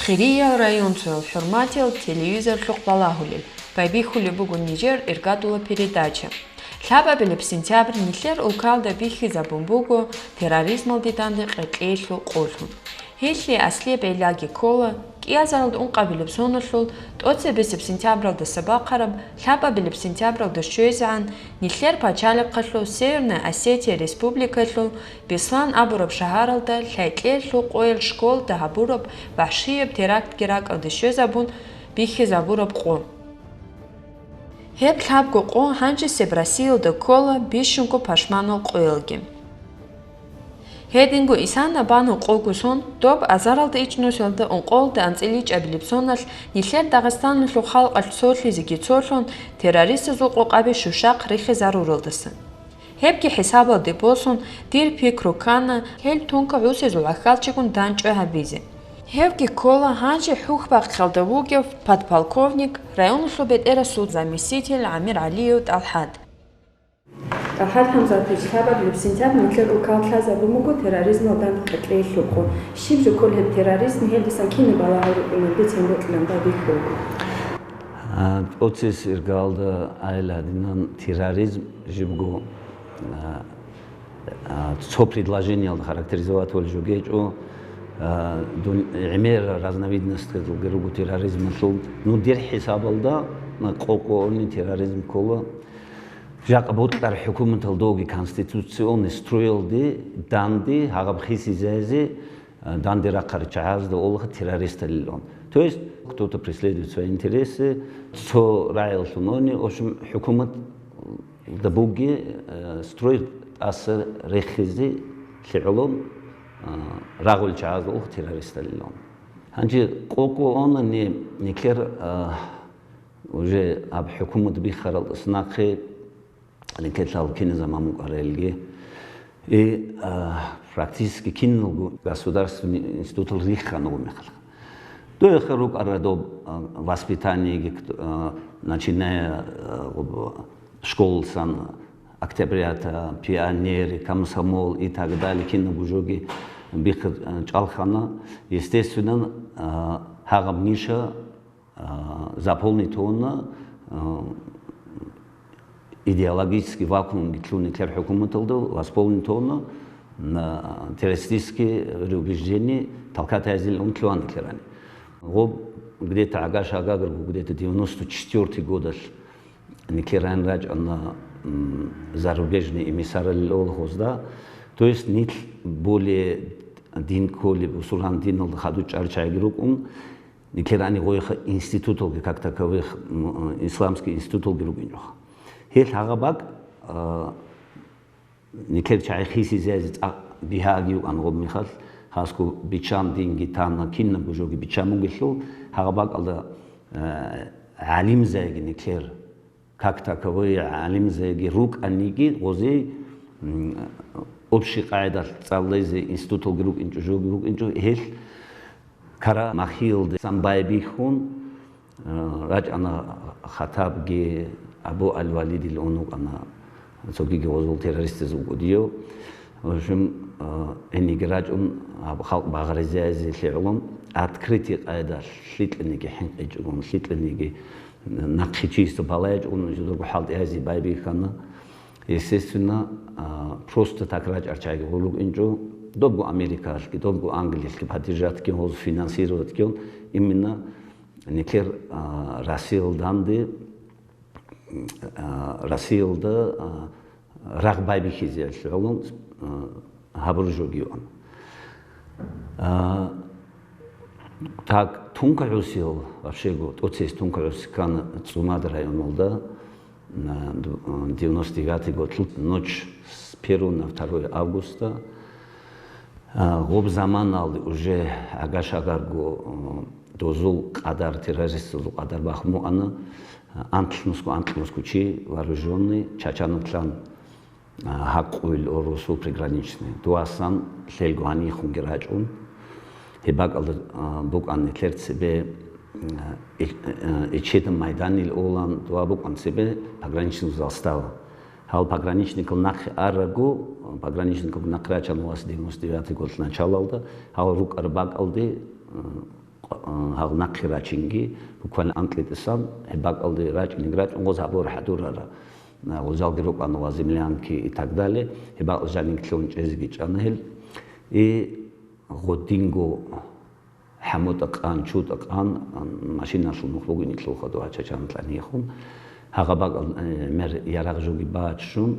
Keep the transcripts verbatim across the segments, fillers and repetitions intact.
Хириял районцоял хӀурматиял телевизорлъухъ балагьулел, байбихьулеб буго нижер иргадула передача. Лъабабилеб сентябрь нилъер улкалда бихьизабун буго терроризмалде данде къеркьеялъул къолъун. Гьелъие аслияб гӀиллаги ккола, кӀиазаралда ункъабилеб соналъул тӀоцебесеб сентябралдаса бахъараб лъабабилеб сентябралда щвезегӀан нилъер пачалихъалъул Северная Осетия Республикалъул Беслан абураб шагьаралда лъай-кьеялъул къоял школда гьабураб вагьшияб терактги ракӀалде щвезабун бихьизабураб къо. Гьеб лъабго къо гьанжесеб Россиялда ккола бищунго пашманал къоялги. Гьединго исана бану къого сон, доб азаралда ичӀнусиялда ункъоялда анцӀила ичӀабилеб соналъ нилъер Дагъистаналъул халкъалъ цолъизеги цолъун, террористазул къокъаби щущахъ рихизаруралдаса. Гьебги хӀисабалде босун, дир пикру ккана гьел тункагӀусезул гӀахьалчигун дандчӀвай гьабизе. Гьевги ккола гьанже ХӀухьбахъалда вугев подполковник, районалъул бетӀерасул заместитель ГӀамир ГӀалиев ТӀалхӀат. ТӀалхӀат ХӀамзатович, лъабабилеб сентябрь нилъер улкал лъазабун буго терроризмалда къеркьеялъул къо. Щиб жо ккола гьеб терроризм, гьелдасан кинаб балагьал рукӀунел бицен бокьилан байбихьулеб? А, тӀоцебесеб иргалда айила гьадинан терроризм жибго, а, а, цо предложениялда характеризовать гьабулеб жо гьечӀо, а, дун-, гӀемерал разновидностьги руго терроризмалъул. Ну, дир хӀисабалда, а, къокъони терроризм ккола. Жакъа бокьараб хӀукуматалда доги конституционный строялде данде гьагъаб хисизазе, а, данде рахъарал чагӀазда олаха террористалилан. То есть кто-то преследует свои интересы, цо рагӀиялъуни, в общем, хӀукуматалда бугеб, э, строй тӀаса рехизе лъугӀулеб, а, рагӀулел чагӀазда олаха террористалилан. Гьанже къокъони нилъер, а, уже гьаб хӀукумат биххаралдаса нахъе нилъер лъал киназаман букӀараб гьелги. И, а, практически киналго государственный институтал риххана гьеб мехалъ. Дойха рукӀарал доб, а, воспитаниеги, а, начиная, а, гьоб школалдасан, октябрята, пионеры, комсомол и так далее, кинабго жоги биххи, а, чӀалхана. Естественно, а, гьагъаб ниша а, заполнить гьавуна, а, идеологический вакуумги лъугьун нилъер хӀукуматалда, восполнить гьавуна, на террористические убеждения толкать гьабизилан лъугьана нилъерани. Гьоб где-то гӀага-шагагарго, где-то девяносто четвёртый годалъ нилъерани рачӀана, м, зарубежный эмиссаралил олаха гьезда. То есть нилъ более дин кколеб, бусургьан диналда хадуб чӀарал чагӀиги рукӀун, нилъерани гъойха институталги, как таковых, м, исламский институталги рукӀинчӀоха. Гьел гьагъаб бакӀ, а, нилъер чагӀи хисизазе цӀакъ бигьаги букӀана гьеб мехалъ, гьасго биччан динги тана, кинабго жоги биччан бугелъул, гьагъаб бакӀалда, а, гӀалимзайги нилъер как таковые гӀалимзайги рукӀаниги, гъозие, м, общий къагӀидалъ цӀализе институталги рукӀинчӀо, жоги рукӀинчӀо, гьел карамахьиялдасан байбихьун, а, рачӀана Хаттабги, Абу аль-Валидил ун вукӀана, цогиги гъозул террористаз вукӀудияв. В общем, а, гьениги рачӀун, гьаб халкъ багъаризеязе лъугӀулун, открытый къайдалъ лъикьаниги хӀинкъичӀогун, лъикьаниги нахъе чиясда балайчӀун, жидерго хӀалтӀиязе байбихьана. Естественно, а, просто так рачӀарал чагӀиги гъур рукӀинчӀо, добго Америкалъги, добго Англиялъги поддержать ккун, гьоз финансировать ккун, именно нилъер, а, Россиялда данде, а, Россиялда, а, рагъ байбихьизе гӀоло, а, гьабураб жоги йоан. А, так, тункагӀусиял, вообще-го, тӀоцебесеб тункагӀуси ккана ЦӀумад районалда, на, д-, девяносто девятый годлъул ночь с первого на второе августа. А, гъоб заманалде уже гӀага-шагарго, а, дозул къадар, террористазул къадар бахун буана, а, анлънусго, анкьнусго чи вооружённый, чачанаблъан, а, гьакъуйил гьорусул приграничный. Дуасан лъелго гьанихунги рачӀун. Гьеб бакӀалда, а, букӀана нилъер цебе, а, и-, а, Ичеда майданил олан, дуа букӀана цебе пограничный застава. Гьал пограничникал нахъе арагу, пограничникал нахъе рачана вас девяносто девятый год началалда, гьал рукӀар бакӀалде, а, Гьал нахъе рачинги, буквально анкьи тӀасан, гьеб бакӀалде рачӀинеги рачӀун, гъоз гьабур хӀадурара. Гъозалги рукӀана ва землянки и так далее, гьеб бакӀал жаниги лъугьун чӀезеги чӀана гьел. И гъодинго хӀамутӀа къан, чутӀа къан, машиналъул нух бугин итлъул хадур гьачачан кьанихун. Гьагъа бакӀал, э, мер ярагъ жоги бачӀун,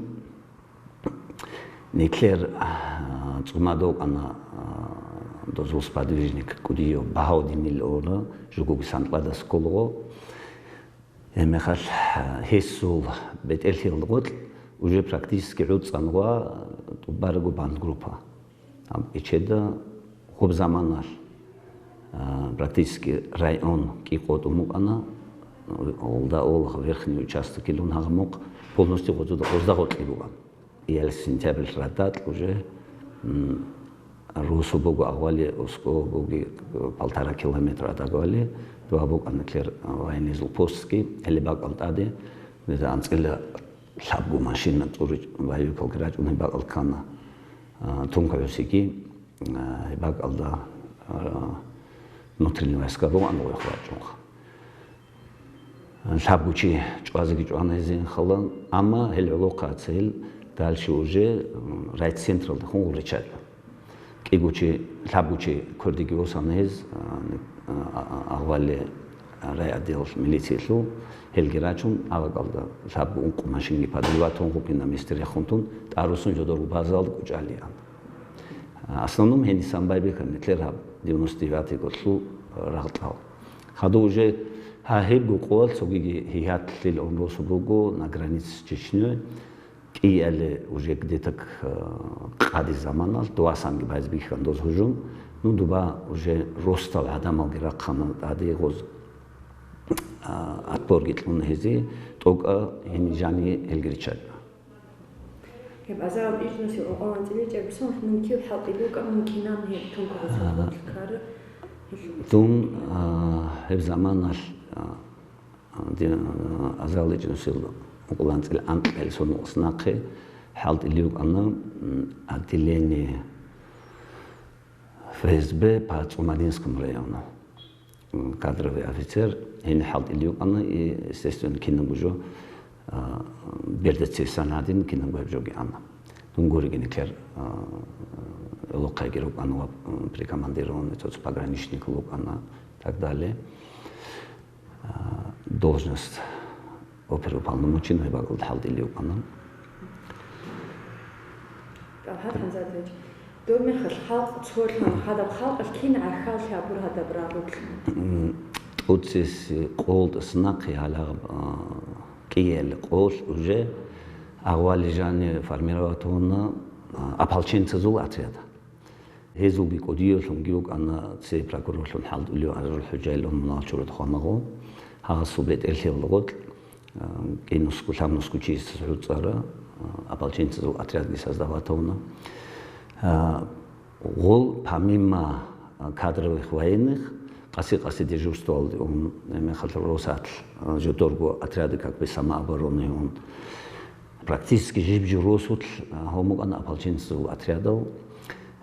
Нилъер, а, цӀумада вукӀана, а, дозул сподвижник кӀудияв Багьаудинил ора, жугоги Санкъладас кколаго. Гьебмехалъ, а, гьесул бетӀерлъиялда гъоркь уже практически гӀуцӀан ва тӀубарабго бандгруппа. Гьаб ичеда гъоб заманалъ, а, практически район кӀикъотӀун букӀана, Олда Олах, Верхний Участокилун гьагъа мухъ полностью гъозда, гъозда гъоркье букӀана. Ил сентябрь радал уже, м, росу буго агъвали, оско буги полтора километра адагвали, дуа букӀана кер военный постги, гьеле бакӀал тӀаде, меза анцӀила лъабгу машина цӀури боевикалги рачӀуна, бакӀал ккана, а, тункваусиги, а, бакӀалда, а, внутренний войска бугӀан гъой хвачӀунха. Лъабгу чи чӀвазеги чӀвана гьезин халан, амма гьел гӀолохъаца гьел дальше уже, м, райцентралда хун гъуричайла. КӀигучи, лъабгучи квердиги восана гьез, а, а, а, агъвали райотдел милициялъул, гьелги рачун, авакалда лъабгу ункъ машинги подриватун гъукина мистер яхунтун, тӀарусун жодоргу базалда кӀучӀалиан. Основном гьенисан байбихьани нилъер гьаб девяносто девятый гъолъул рагътӀал. Хадуб уже гьа гьебго къоялъ цогиги гьигьатлъил унросу буго на границе с Чечнёй. КӀияле уже где-то к-, къади заманалъ, дуасанги байз бихьан доз гьужум. Ну, дуба уже ростал гӀадамалги рахъана тӀаде гъоз, а, отпорги кьун гьези, тӀокӀа гьенижани гьелги риччалла. Гьеб азарал ичӀнусил ункъоялда анцӀила ичӀаб бусун, мун кив хӀалтӀи букӀа, мун кинан гьеб тункӀ гьезул Ага. Гъорлъ ккара? Дун, а, гьеб заманалъ, а, дин, а, азарал ичӀнусил ункъоялда анцӀила анкьил сон нахъе хӀалтӀили вукӀана, м, отделение ФСБ по Цумадинскому району. Кадровый офицер, гьениб хӀалтӀили вукӀана, и, естественно, кинабго жо, а, бердецесан гьадин, кинабго гьеб жоги ана. Дун гуригин кер, а, лохъайги рукӀана ва, м, прикомандированный цоцӀ пограничник вукӀана, так далее. А, должность оперуполномоченный бакӀалда хӀалтӀили вукӀана. ТӀалхӀат Ханзадович, доб мехалъ халкъ цолъун, гьадаб халкъалъ кин гӀахьаллъи гьабур гьадаб рагъулъ? М, тӀоцес къолтӀас нахъе гьалагъ, а, кӀиялъ къолъ уже агъвали жани формировать гьуна, а, ополченцазул отряда. Гьезулги кӀудиявлъунги вукӀана цей прокурорлъун хӀалтӀулев Азрул ХӀужаилан мунагьал чуруда хванагъо. Гьагъасул бетӀерлъиялда гъоркь, а, кӀинусго-лъабнусго чиясда гӀуцӀара, а, ополченцазул отрядги создавать гьавуна. А, гъол, помимо, а, кадровых военных, къаси-къаси дежурствоялде ун, гьебмехалъ росалъ, а, жодорго отряды как бы самообороны ун, Практически жиб-жиб росулъ, а, гьав букӀана ополченцазул отрядал,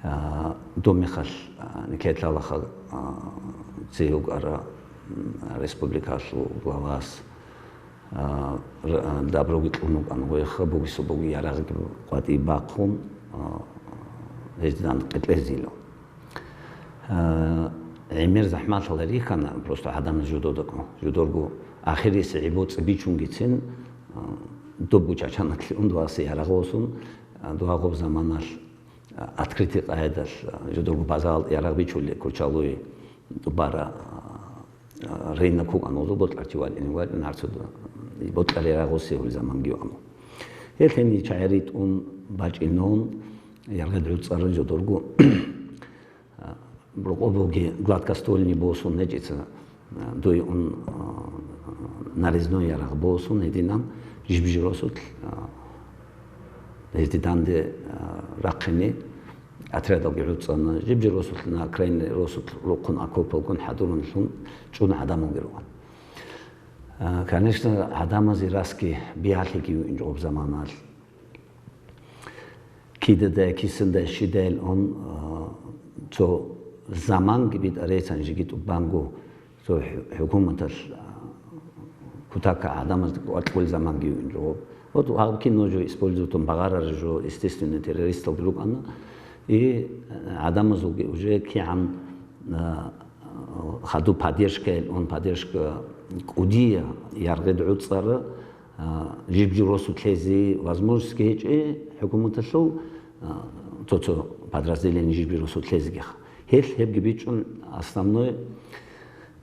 а, доб мехалъ, а, нилъеда лъалаха, а, цей вукӀара, м, республикалъул главас, а, р-, а, доброги кьун вукӀана гъойха, бугесул буги ярагъги къватӀибе бахъун, а, гьездан къетӀезейилан. А, гӀемер захӀмалъала рихьана, просто гӀадамаз жодода-, жодорго ахирисеб гӀибоцӀи бичунгицин, а, добго чачаналъе ун дугьасе ярагъ босун, а, дугьа гъоб заманалъ, а, открытый къайдалъ, а, жодорго базаралда ярагъ бичулел Курчалуе тӀубара, а, рынок вукӀана, гъозул бокьарчи вачӀине вачӀун гьарцуда, бокьараб ярагъ босе гьул заманги вукӀана. Гьелъ гьениб чагӀи ритӀун, бачӀинун, яргъи гӀуцӀарун жодорго. А, рокъоб буги гладкоствольный босун гьечӀица, а, дуй ун, а, нарезной ярагъ босун гьединан жиб-жиб росулъ, а, гьезде данде, а, рахъине отрядалги гӀуцӀана. Жиб-жиб росулъ на окраинный росулъ рухъун окопалгун хӀадурун лъун чӀун гӀадамалги руган. А, конечно, гӀадамазе расги биялъиги вугин гъоб заманалъ. Кидадай, кисандай, щидайилан, а, цо заманги битӀарейцан жиги тӀубанго, цо хӀу-, хӀукуматалъ, а, кутака гӀадамазда кӀвачӀул заманги юн жо. Вот гьаб кино жо используйтун багъарар жо, естественно, террористалги рукӀана. И, а, гӀадамазулги уже кигӀан, а, хаду поддержка, он поддержка кӀудия, яргъид гӀуцӀара, а, жиб-жиб росулъезе возможность гьечӀей хӀукуматалъул, а, цо-цо подразделение жиб-жиб росулъезегиха. Гьелъ гьебги бичӀчӀун, основной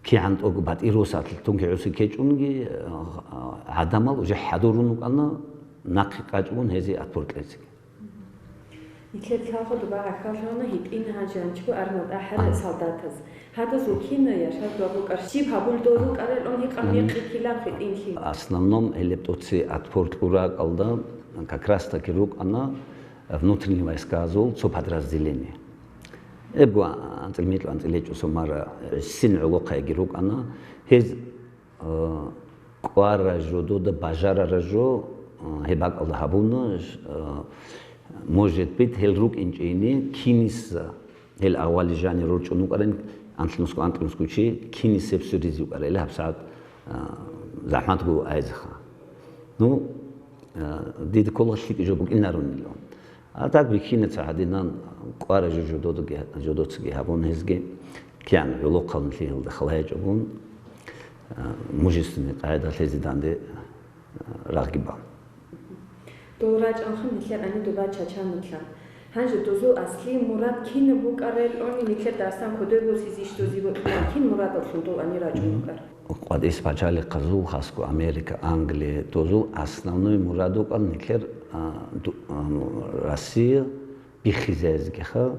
кигӀан тӀокӀ батӀи росалъ тунги гӀуси ккечӀунги, а, гӀадамал уже хӀадурун вукӀана, нахъе къачӀун гьезие отпор кьециги. Нилъер лъалго дуба гӀахьаллъана гьитӀин гьанже анчго арнал тӀахӀара Ага. солдатаз. Гьадаз вукина яшав дуа букӀар, щиб гьабулдал рукӀарал ун гьикъан Мгм. мекъи килан хитӀинлъи. Основном гьелеб тӀоци отпор кьуракалда как раз таки рукӀана внутренний войскаазул цо подразделение. Эбго анцӀил микьу анцӀил гьечӀо сомара син гӀолохъайги рукӀана. Гьез Э, кӀвара жо, дуда бажарара жо, э, гьеб бакӀалда гьабуна, э, может быть, гьел рукӀинчӀейин, киниса гьел авали жанир рорчӀун вукӀарин, анлънусго анкьнусго чи, кинис гьеб суризе вукӀарайила гьабсагӀат, э, захӀматго айзеха. Ну, э, дида ккола лъикӀ жо букӀинарунилан. А так бихьинаца гьадинан кӀвара жо жододаги, жодоцаги гьабун гьезги, киян гӀолохъанлъи гьелда халайчӀогун, а, мужественный къагӀидалъ гьезде данде, а, рагъги бан. Дол рачӀанха нилъер ани дуба чачанатлъан. Гьанже дозул аслияб мурад кинаб букӀарайилъони нилъер дарсан кодобе босизе иш дозе бокьулан, кин мурадаллъун дол ани рачӀун букӀар? КъватӀис пачалихъазул, хасго Америка, Англия, дозул основной мурад вукӀан нилъер, а, ду-, а, Россия биххизезгиха,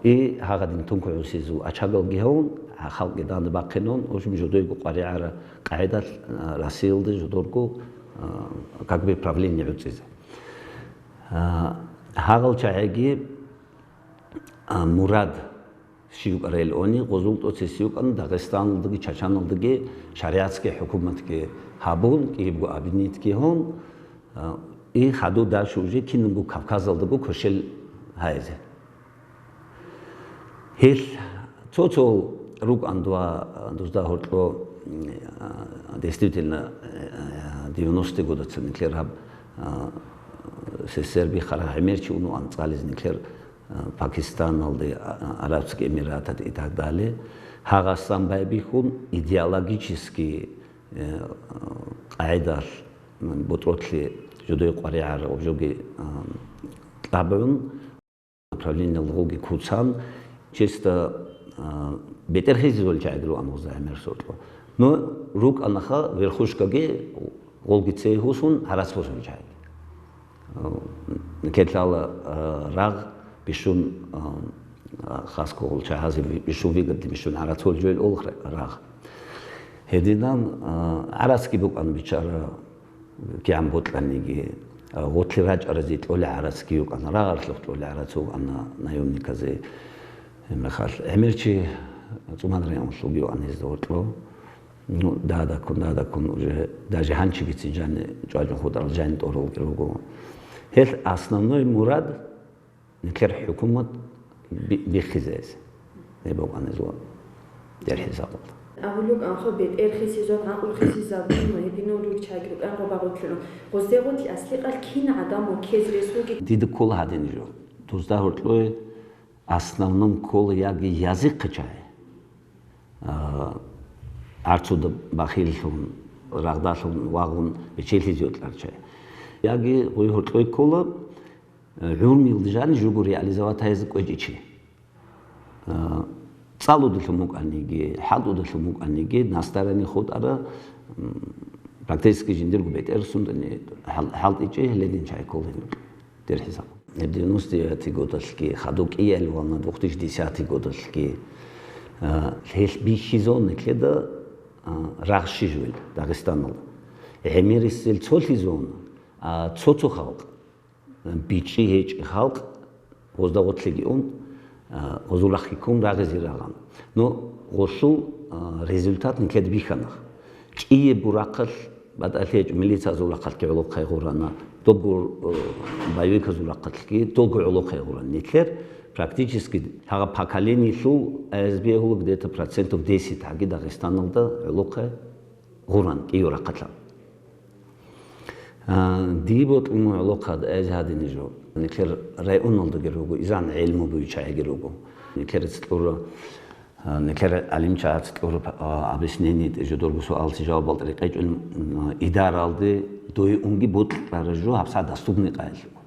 и гьагъадин тункугӀусизул ачагалги гьавун, а, халкъги данде бахъинун, в общем, жодойго къваригӀара къагӀидалъ, а, Россиялда жодорго, а, как бы правление гӀуцӀизе. А, гьагъал чагӀиги, а, мурад щив кӀарайилъони, гъозул тӀоцес юкъан Дагъистаналдаги Чачаналдаги шаригӀатги хӀукуматги гьабун, кӀиябго объединитьги гьун, а, и хадур дальше уже кинабго Кавказалдаго кверщел гьайзе. Гьел цо-цо рукӀан дуа, дузда гьоркьо, а, действительно, а, девяностые годацин нилъер гьаб, а, СССР биххараб гӀемер чи унуан цӀализ нилъер Пакистаналде, а, Арабский Эмиратат и так далее, гьагъасан байбихьун идеологически, э, къагӀидалъ, м, бутӀрулъи жодой къваригӀараб жоги, а, тӀабгӀун, направлениялда гъоги куцан, чисто, а, бетӀер хизизул чагӀи руан гъоза гӀемер соркьо. Ну, рукӀанаха верхушкаги гъолги цей гьусун гӀарац босун чагӀи. Нилъеда лъала, а, рагъ бищун, а, а, хасго гъол чагӀазе ви-, бищун вигадли бищун гӀарац гьолжойил олх ра-, рагъ. Гьединан, а, гӀарацги букӀан бичара кигӀан бокьаниги, а, гъотлъи рачӀаразе кьолей гӀарацги юкӀана, рагъарлъухъ кьолей гӀарац вукӀана наемниказе. Гьеб мехалъ гӀемер чи цӀуман регӀунлъулги юан гьезда гьоркьо. Ну, дадаккун, дадаккун уже даже гьанчи бицин жани чӀвачӀун хутӀарал жани тӀоралги руго. Гьелъ основной мурад нилъер хӀукумат би-, биххизес. Гьеб букӀанизул дер хӀисабалда. Абулуканха бетӀер хисизаб, гӀакълу хисизаб, гьединал руччаги рукӀанго багъутлъун. Гъозде гъотлъи асликъал кин гӀадамал ккез рес бугеб? Дида ккола гьадин жо. Дузда гьоркьое основном ккола яги язихъе чагӀи. А, гӀарцуда бахиллъун, рагъдалъун вагъун бечелъизе йокьарчай. Яги гъой гьоркьой ккола, э, гӀурмил жани жуго реализовать гьайзе кӀвечӀичи. А, цӀалудалъун букӀаниги, хӀалтӀудалъун букӀаниги, настарани хутӀара, м, практически жиндирго бетӀер сунтани хӀал-, хӀалтӀичӀи гьеледин чай кколин. Дер хӀисаб. Девяностые годалъги, хадуб кӀиялвана две тысячи десятый годалъги, а, гьелъ бихьизон нилъеда, а, рагъ щижуел Дагъистаналда. ГӀемерисел цолъизон, а, цо-цо халкъ, а, бичӀчӀи гьечӀи халкъ, гъозда гъотлъиги ун, а, гъозул рахъги ккун рагъизе рагъан. Но гъолъул, а, результат нилъеда бихьана. КӀие бурахъалъ БатӀалъи гьечӀо, милициязул рахъалъги гӀолохъай гъурана, добгур, э, боевиказул рахъалъги долго гӀолохъай гъурана. Нилъер практически гьагъа поколениялъул АСБ гьула где-то процентов десять гьаги Дагъистаналда гӀолохъай гъуран кӀиго рахъалъан. А, дие бокьун гӀолохъад АСБ гьадине жо. Нилъер районалдаги руго, изан гӀелму бугев чагӀиги руго. Нилъер цӀура А, нилъер гӀалимчагӀаца кьур, а, объяснение, жодорго суалалъе жавабал тӀерикъечӀун, м, идаралде дойунги бокьараб жо гьабсагӀат доступный къайилъуго.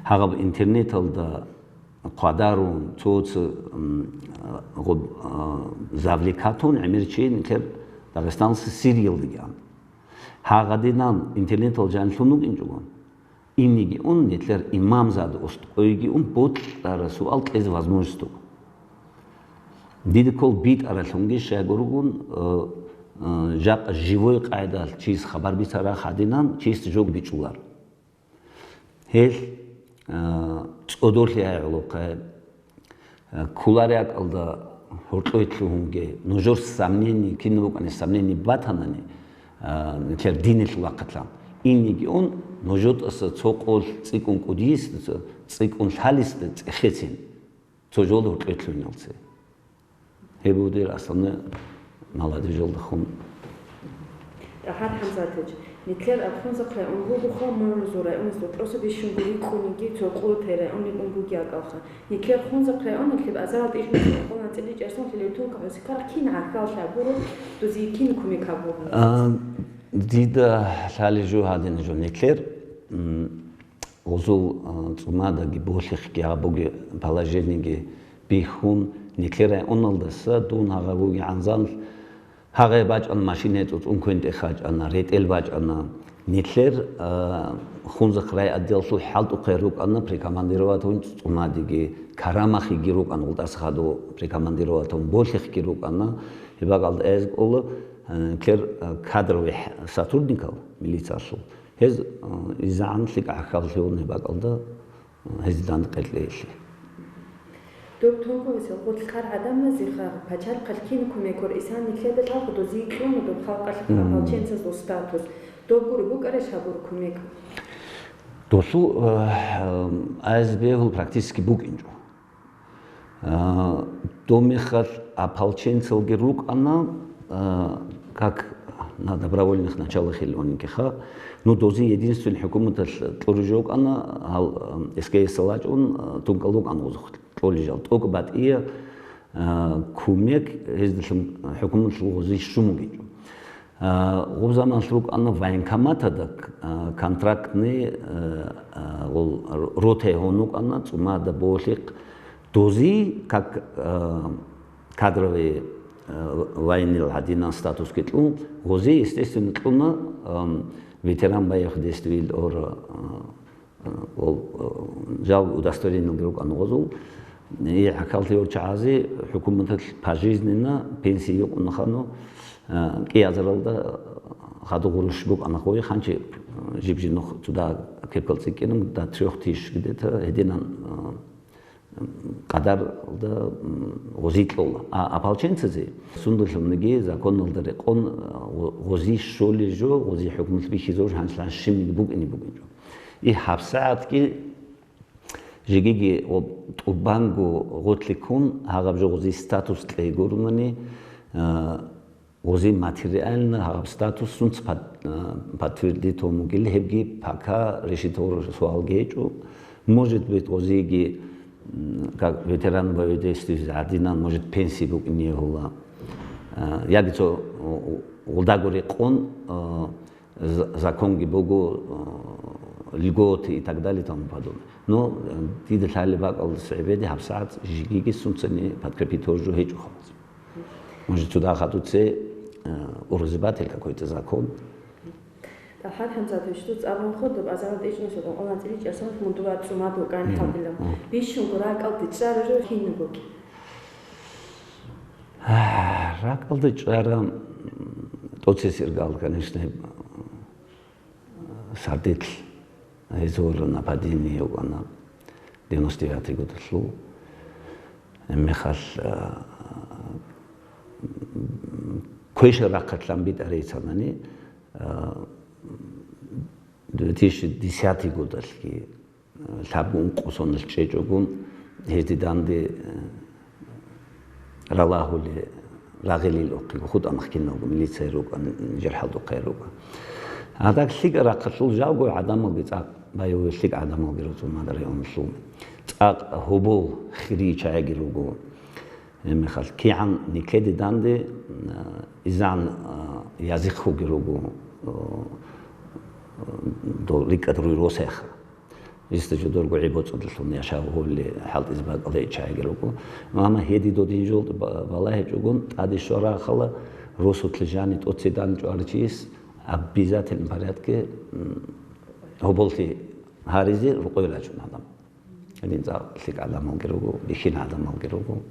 Гьагъаб интернеталда хъвадарун, цо-цо, м, гъоб-, а, завлекатун гӀемер чи нилъер Дагъистаналъа Сириялдаги ан. Гьагъадинан интернетал жанлъун вукӀинчӀого. Инеги ун, нилъер имамзаде устӀкъойги ун, бокьараб суал кьезе возможность буго. Дида ккола битӀаралъунги щайгургун, э, э, жакъа живой къайдалъ чияс хабар бицараб гьадинан, чиясда жо бичӀчӀуларо. Гьел, э, цӀодорлъи гьай гӀолохъай, Кколареб бакӀалда гьоркьоялъ лъугьунге, нужер сомнение, кинаб букӀани сомнение батанани, а, нилъер диналъул рахъалъан, инеги ун, нужетӀаса цо къолъ цӀикӀкӀун кӀудиясда, цо цӀикӀкӀун лъалесда цӀехецин, цо жолда гьоркьоялъ лъугьиналъе. Гьеб буго дир основной. Молодежалдехун. ТӀахар ХӀамзатович, нилъер Хунзахъ район бугоха, мугӀрузул районазда тӀоса бищунго рикӀкӀуниги цо къоялъ районникӀун бугеб бакӀалха. Нилъер Хунзахъ районалъ азарал тӀижнусиялъул къолан цӀиличӀ арсун лъилел тунка гӀосикарахъ кин гӀахьаллъи гьабураб, дозие кин кумек гьабураб? А, дида лъалеб жо гьадинаб жо. Нилъер, м, Гъозул, а, цӀумадаги болъихъги гьабуги положениеги бихьун, нилъер районалдаса дун гьагъа бугегӀан зан, гьагъа бачӀана машина цӀуцӀун квен тӀехь бачӀана, ретӀел бачӀана. Нилъер, а, Хунзахъ райотделалъул хӀалтӀухъе рукӀана прикомандировать гьун цӀумадиги, Карамахиги рукӀана гъултӀаса хадув прикомандировать гьун, болъихъги рукӀана. Гьеб бакӀалда эз кӀола, а, нилъер, а, кадровый сотрудникал милициялъул. Гьез, а, изегӀан лъикӀ гӀахьаллъи гьабун гьеб бакӀалда, а, гьезие данде къеркьеялъе. Доб тункугьасел гъорлъ хъар гӀадамазеха пачалихъалъ кин кумек гьабур, исани лъеда лъалхъ дозие кьуна доб халкъалъухъ ополченцазул статус. Доб гури букӀарищ гьабур кумек? Долъул, а, а, АСБ-гьул практически букӀинчӀо. А, доб мехалъ ополченцалги рукӀана, а, как на добровольных началах или онигиха. Ну, дозе единственный хӀукуматалъ кьураб жо букӀана, гьал, а, СКС-ал вачӀун, а, тункал рукӀана гъозухъ кьолел жал. ТӀокӀ батӀияб, а, кумек гьездалъун хӀукуматалъул гъозе щун бугинчӀо. А, гъоб заманалъ рукӀана военкоматалда, а, контрактный, а, а, гъол р-, рота гьун рукӀана, цӀумада болъихъ. Дози, как, а, кадровый, а, военныйил гьадинан статусги кьун, гъози, естественно, кьуна, ам, ветеран боевых действий ил ора, а, Э, ол, э, жал удостоверениялги рукӀана гъозул. И гӀахьаллъи гьорчагӀазе хӀукуматалъ пожизненно пенсия гьукъунаха, ну, э, кӀиазаралда хадур гъурущ букӀана гъой, ханчи, э, жиб-жинухъ цуда кепкал цӀикӀкӀинан, до трёх тысяч где-то гьединан, э, къадаралда, м, гъози кьола. А ополченцазе сундулъунги законалда рекъон, э, гъо-, гъози щолел жо, гъози хӀукумат бихьизаб жо, гьанже щибниги букӀине бугин жо. И гьабсагӀатги жегиги гъоб тӀубанго гъорлъе ккун гьагъаб жо гъозие статус кьей гурунани, а, гъозие материально гьагъаб статус сунца пад-, а, подтвердить гьун бугел, гьебги пока решить гьабураб суалги гьечӀо. Может быть, гъозиеги, м, как ветеран боевых действий гьадинан, может, пенсия букӀине гьула. А, яги цо, у-, у-, гъолдаго рекъон, а, за-, законги буго, э, льготы и так далее и тому подобное. Но, э, дида лъалеб бакӀалдаса гӀебеде гьабсагӀат жигиги сунцани подкрепить гьоржо гьечӀо халкъ. Может, сюда хадуце, э, ургъизабатил какой-то закон. ТӀахар ХӀамзатович, дуца абун хъурдаб азарал тӀичӀнусида къолан цӀиличӀ арсанат мун дова цӀумад вукӀан. Мгм. Гьабилан. Мгм. Бищунго ракӀалде чӀарарав кинаб бугеб? РакӀалде чӀвараб, м, тӀоцесергал, конечно, сардилъ гьезул нападение гьукъана девяносто девятый годалъул. Гьебмехалъ, а, квешал рахъалъан битӀарайицанани, А, две тысячи десятый годалъги, а, лъабго ункъо соналъ чӀечӀого, гьезде данде, а, ралагьулел, рагъилел ухъего, хутӀа махкиналго милиция рукӀа, нижер хӀалтӀухъе рукӀа. Гьадаб лъикӀаб рахъалъул жалго гӀадамалги цӀакъ, байбихьулел лъикӀаб гӀадамалги руго ЦӀурмада районалъул. ЦӀакъ гьобол хирияб чагӀиги руго. Гьеб мехалъ кигӀан нилъеде данде, а, изегӀан, а, язихъ бугел руго, а, дол рикӀкӀад руй росеха. Гьесда жодорго гӀи-боцӀудалъун яшав гьолли хӀалтӀизе бакӀалде чагӀиги руго. Амма гьедин додин жолда ба-, балагьичӀогон, тӀаде щвараб рахъалда, росулъе жаниб тӀоцебе данде чӀварав чияс обязательном порядке, м, гьоболлъи гьаризе рокъове рачун гӀадамал. Гьедин цӀакъ лъикӀ гӀадамалги руго, бихьинал гӀадамалги руго.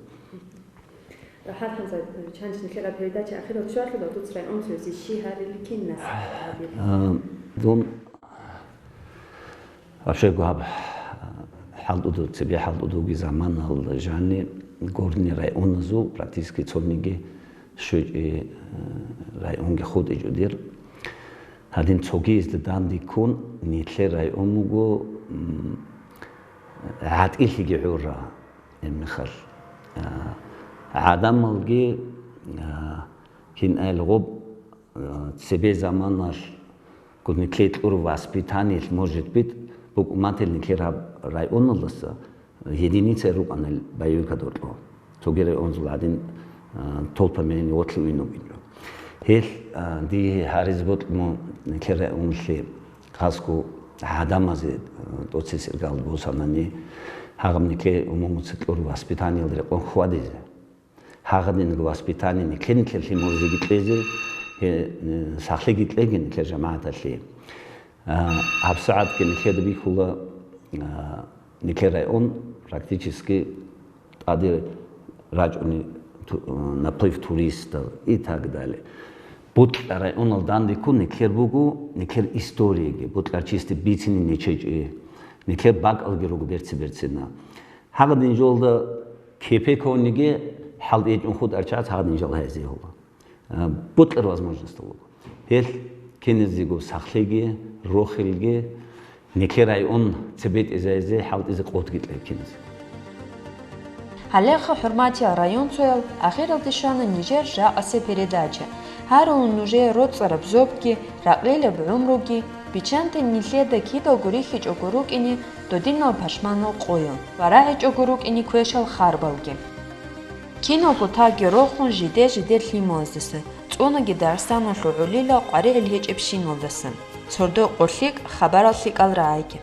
Рахат Ханзаевич, нилъер передача ахиралде щвелъул дуца районцоясе щиб гьарилеб кинас гьабилеб? А, дун вообще гьаб хӀалтӀудул, цебе хӀалтӀудулги заманалда жаниб Горный районазул практически цониги щвечӀеб, э, районги хутӀичӀо дир. Гьадин цогиязда данде ккун, нилъер район буго, м, гӀатӀилъиги гӀураб, гьеб мехалъ, а, гӀадамалги, а, кинайил гъоб, а, цебе заманалъ гур нилъее кьураб воспитаниялъ, может быть, букӀун батила нилъер гьаб районалдаса, единица рукӀана боевикал гьоркьоб. Цоги районазул гӀадин, а, толпа мени вотлъи уйин вугин жо. Гьелъ, а, дие гьаризе бокьун буго нилъер районалъе хасго гӀадамазе, а, тӀоцесеб иргаялда босанани, гьагъаб нилъее умумуца кьураб воспитаниялда рекъон хьвадизе. Гьагъадинаб воспитание нилъер-нилъерлъи мурзиги кьезе, гье, э, сахлъиги кьеги нилъер жамагӀаталъе. А, гьабсагӀатги нилъеда бихьула, а, нилъер район практически тӀаде рачӀуни ту-, наплыв туристов и так далее. Бокьараб районал данде ккун нилъер буго, нилъер историяги, бокьараб чиясде бицине нечей чӀей, нилъер бакӀалги руго берци-берцина. Гьагъадин жолда кепекониги хӀалтӀи гьечӀун хутӀараб чагӀаз гьагъадин жал гьайзе гьула. А, бокьараб возможность буго. Гьелъ киназего сахлъиги, рохелги, нилъер район цебетӀезайзе, хӀалтӀизе къотӀги кьей киназего. Гьалеха, хӀурматиял районцоял, ахиралде щвана нижер жакъасеб передача. Гьарулин нужее роцӀцӀараб зобги, ракълилаб гӀумруги, биччанте нилъеда кидалго рихьичӀого рукӀине додинал пашманал къоял ва рагӀичӀого рукӀине квешал харбалги. Киналго тагги рохун жиде-жидер лъималаздаса, цӀунаги дарсаналъул гӀолила къваригӀел гьечӀебщиналдаса. Сордо къо лъикӀ, хабарал лъикӀал рагӀайги.